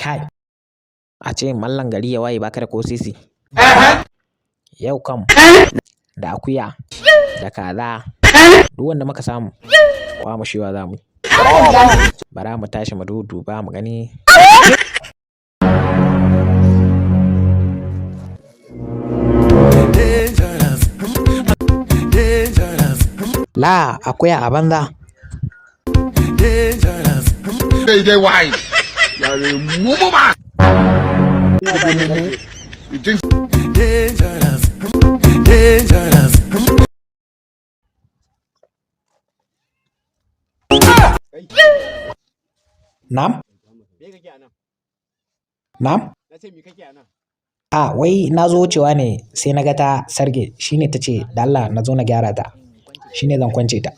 Kai, a ce mallan gari ya waye baka da ko sisi. Yau kam da akuya da kaza duk wanda muka samu kwamushewa za mu yi. Bara mu tashi mu dudduba mu gani. La akuya a banza. Daidai wise. You are a mumu man. You think Dangerous, dangerous. Na'am? Me kake a nan? Na'am? Na ce me kake a nan? A wai na zo wucewa ne sai na ga ta sarge, shine ta ce da Allah na zo na gyara ta. Shine zan kwance ta.